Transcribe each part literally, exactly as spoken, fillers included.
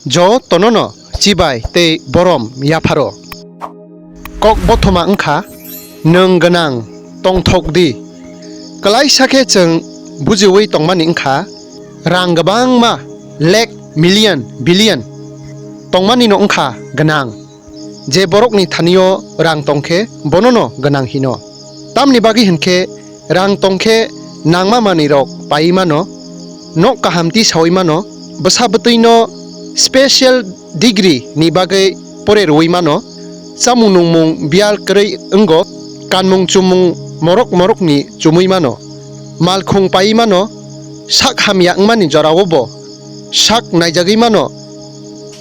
Jotonono chibai tei borom yapharo. Kok bothoma wngkha, nwng gwnang tongthok di. Kwlaisa khe chwng bujiwi tongmani wngkha, rang kwbangma lakh, million, billion tongmanino wngkha gwnang. Je borokni thanio rang tongkhe bonono gwnang hino. Tamni bagwi hinkhe rang tongkhe nangma manwirok paiwi mano, nok kaham tisawi mano, bwsa bwtwino special degree ni bagwi pore rwui mano, chamung nungmung biyal kwrwi wngo, kanmung chumung morok morokni chumui mano, malkhung paiwi mano, sak hamya wngmani jorao bo sak naijagwi mano,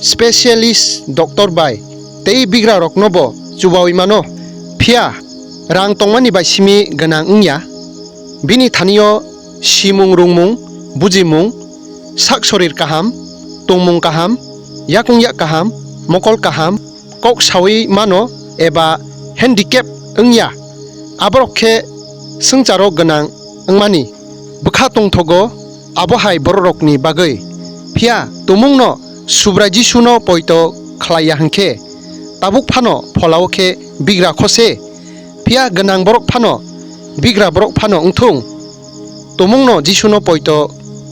specialist doctor bai tei bigrarokno bo chubawi mano. Phiya rang tongmani bai simi gwnang wngya. Bini thanio simung rungmung, bujimung, sak sorir kaham, tongmung kaham, yakung yak kaham, mokol kaham, kok sawi mano eba handicap wngya, aborok khe swngcharo gwnang wngmani bwkha tongthogo, abo hai bororokni bagwi. Phiya tumungno Subrai Jisuno poito khlaiya hwnkhe, tabuk phano pholao khe bigra kho se. Phiya gwnang borok phano, bigra borok phano wngthung, tumungno Jisuno poito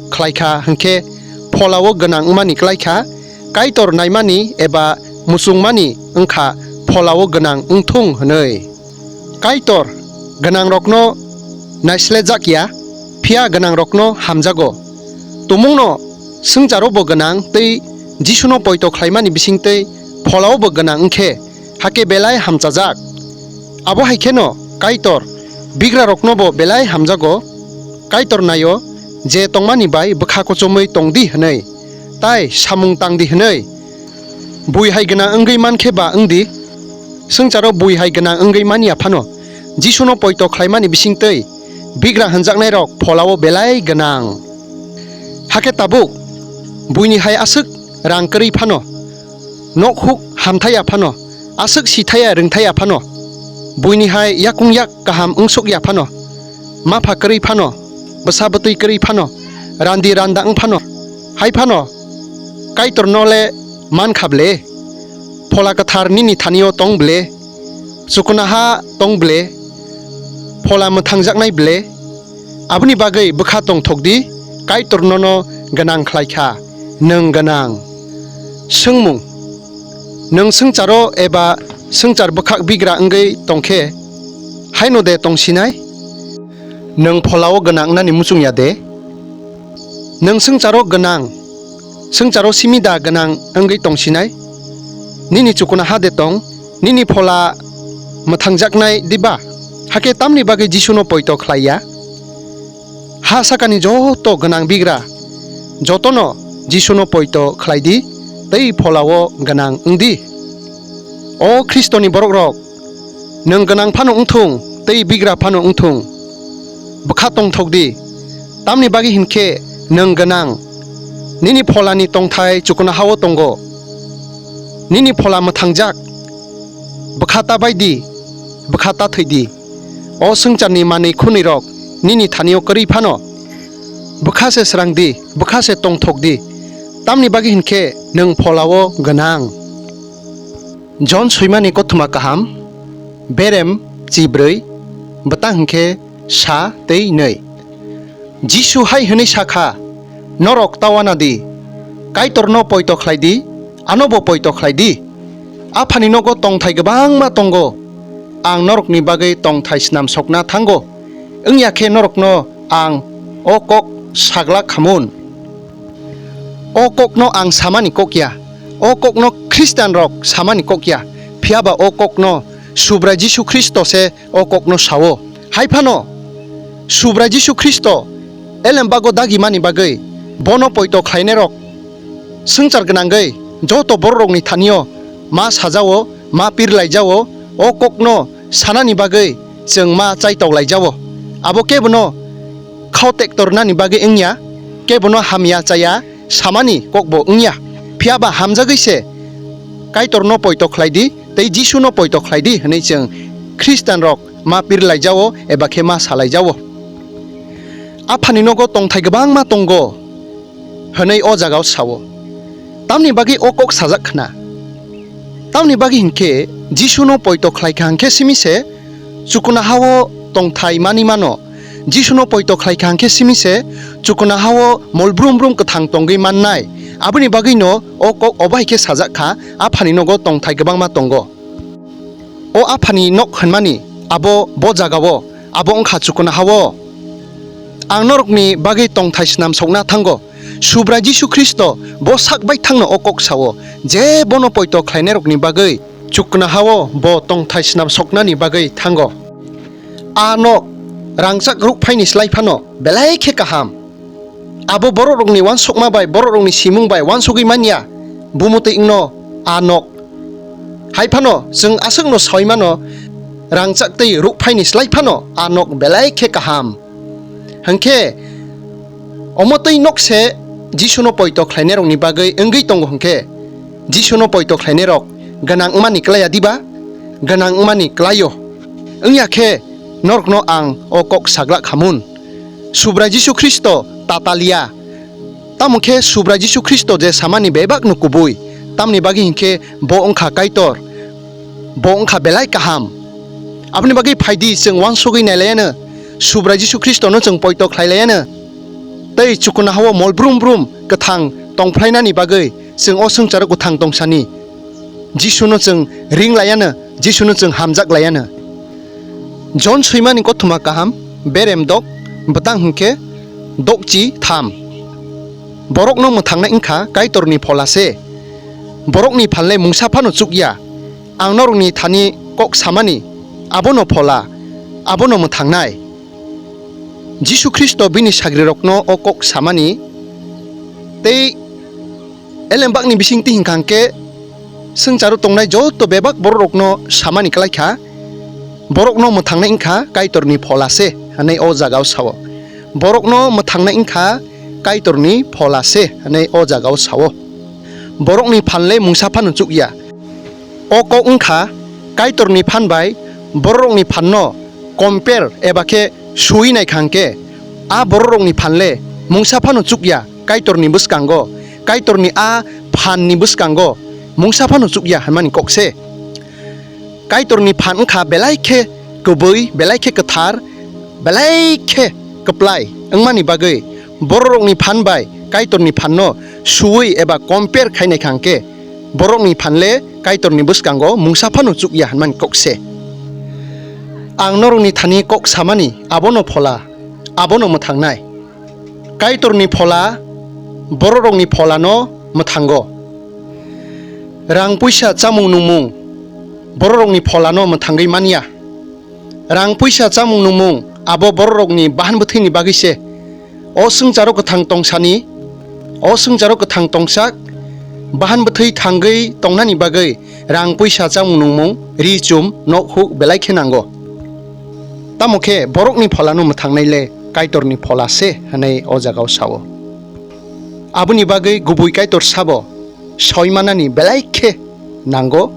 khlaikha hwnkhe pholao gwnang wngmani klaikha, Kaitor naimani eba muchungmani wngkha pholao gwnang wngthung hwnwi. Kaitor gwnangrokno naislejak ya, phiya gwnangrokno hamjago. Tumungno swngcharo bo gwnang tei Jisuno poito khlaimani bisingtwi pholao bo gwnang wngkhe, hakhe belai hamchajak. Abo hai kheno Kaitor bigrarokno bo belai hamjago. Kaitor naio je tongmani bai bwkha kochomwi tong di hwnwi, tai samung tang di hwnwi. Bui hai gwnang wngwi man khe ba wng di, swngcharo bui hai gwnang wngwi man ya phano, Jisuno poito khlaimani bisingtwi bigra hwnjaknairok pholao belai gwnang. Hakhe tabuk buini hai aswk rang kwrwi phano, nok huk hamthai ya phano, aswk sithai ya rwngthai ya phano, buini hai yakung yak kaham wngsuk ya phano, mapha kwrwi phano, bwsa bwtwi kwrwi phano, randi randa wng phano, hai phano Kaitorno le man kha ble, Phola Kwthar nini thanio tong ble, chukuna ha tong ble, Phola mwthangjaknai ble, aboni bagwi bwkha tongthok di, Kaitor nono gwnang khlai kha, nwng gwnang. Swngmung, nwng swngcharo eba swngchar bwkhak bigra wngwi tong khe, haino de tong sinai? Nwng pholao gwnang wngnani muchung ya de? Nwng swngcharo gwnang, swngcharo simi da gwnang wngwi tong sinai? Nini chukuna ha de tong, nini phola mwthangjaknai diba? Hakhe tamni bagwi Jisuno poito khlai ya? Ha sakani joto gwnang bigra, jotono Jisuno poito khlai di, tei pholao gwnang wng di. O Khristoni borokrok, nwng gwnang phano wngthung tei bigra phano wngthung, bwkha tongthok di, tamni bagwi hinkhe nwng gwnang. Nini pholani tongthai chukuna hao tongo. Nini phola mwthangjak, bwkha ta bai di, bwkha ta thwi di. O swngcharni manwi khwnwirok nini thanio kwrwi phano, bwkha se srang di, bwkha se tongthok di, tamni bagwi hinkhe nwng pholao gwnang. Jon soimani kothoma kaham, berem chibrwi, bwtang hinkhe sa tei nwi. Jisu hai hwnwi sa kha, "Norok ta uana di, Kaitorno poito khlai di, anobo poito khlai di. Aphani nogo tongthai kwbangma tongo, ang norokni bagwi tongthai snam sokna thango, wngya khe norokno ang o kok saglak khamun." O kokno ang samani kok ya, o kokno Khristianrok samani kok ya, phiya ba o kokno Subrai Jisu Khristo se o kokno sao. Hai phano Subrai Jisu Khristo elembago dagimani bagwi bono poito khlainairok swngchar gwnangwi joto bororokni thanio ma sajao, ma pirlaijao, o kokno sanani bagwi chwng ma chaitoklaijao. Abo kebono khao tektornani bagwi wngya, kebono hamya chaya samani kokbo wngya. Phiya ba hamjagwi se Kaitorno poito khlai di tei Jisuno poito khlai di hwnwi chwng Khristianrok ma pirlaijao eba khe ma salaijao. Aphani nogo tongthai kwbangma tongo hwnwi o jagao sao. Tamni bagwi o kok sajak khna? Tamni bagwi hinkhe Jisuno poito khlaikha hinkhe simi se chukuna hao tongthai mani mano. Jisuno poito khlaikha hinkhe simi se chukuna hao mol brum brum kwthang tongwi mannai. Aboni bagwino o kok obo hai khe sajak kha, Aphani nogo tongthai kwbangma tongo. O Aphani nok hwnmani abo bo jagao, abo wngkha chukuna hao. Ang norokni bagwi tongthai snam sokna thango. Subrai Jisu Khristo bo sak bai thangno o kok sao, je bono poito khlainairokni bagwi chukuna hao bo tongthai snam soknani bagwi thango. A nok rangchak rukphaini slai phano belai khe kaham. Abo borokrokni uansukma bai, borokrokni simung bai uansugwi manya, bumutwi wngno a nok. Hai phano chwng aswkno sawi mano, rangchak tei rukphaini slai phano a nok belai khe kaham. Hinkhe omo twi nok se Jisuno poito khlainairokni bagwi wngwi tongo hinkhe, Jisuno poito khlainairok gwnang wngmani klai ya diba? Gwnang wngmani klai-o. Wngya khe norokno ang o kok saglak khamun. Subrai Jisu Khristo ta taliya. Tamo khe Subrai Jisu Khristo je samani bebakno kubui, tamni bagwi hinkhe bo wngkha Kaitor, bo wngkha belai kaham. Aboni bagwi phaidi chwng uansugwi nailaiano, Subrai Jisu Khristono chwng poito khlailaiano. Tei chukuna hao mol brum brum kwthang tongphlainani bagwi chwng o swngcharo kwthang tongsani. Jisuno chwng ring laiano, Jisuno chwng hamjak laiano. Jon swimani kothoma kaham, berem dok, bwtang hinkhe dokchi tham. Borokno mwthangnai wngkha Kaitorni phola se. Borokni phanle mungsa phano chukya. Ang norokni thani kok samani, abono phola, abono mwthangnai. Jisu Khristo bini sagrirokno o kok samani tei elembakni bisingtwi hinkha hinkhe swngcharo tongnai joto bebak bororokno samani klai kha, borokno mwthangnai wngkha Kaitorni phola se hwnwi o jagao sao. Borokno mwthangnai wngkha Kaitorni phola se hwnwi o jagao sao. Borokni phanle mungsa phano chukya. O kok wngkha Kaitorni phan bai bororokni phanno compare eba khe sui naikha hinkhe, a bororokni phanle mungsa phano chukya Kaitorni bwskango, Kaitorni a phanni bwskango mungsa phano chukya hwnmani kok se. Kaitorni phan wngkha belai khe kubui, belai khe kwthar, belai khe kwplai wngmani bagwi bororokni phan bai Kaitorni phanno suwi eba compare khai naikha hinkhe, borokni phanle Kaitorni bwskango mungsa phano chukya hwnmani kok se. Ang norokni thani kok samani abono phola, abono mwthangnai. Kaitorni phola bororokni pholano mwthango. Rang puisa, chamung nungmung bororokni pholano mwthangwi manya. Rang puisa, chamung nungmung abo bororokni bahan bwthwini bagwi se. O swngcharo kwthang tongsani, o swngcharo kwthang tongsak, bahan bwthwi thangwi tongnani bagwi rang puisa, chamung nungmung, ri chum, nok huk belai khe nango. Tamo khe borokni pholano mwthangnai le Kaitorni phola se hwnwi o jagao sao. Aboni bagwi kubui Kaitor sabo sawi manani belai khe nango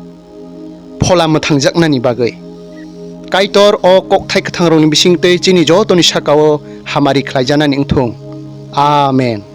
phola mwthangjaknani bagwi. Kaitor o kokthai kwthangrokni bisingtwi chini jotoni sakao hamari khlaijanani wngthung. Amen.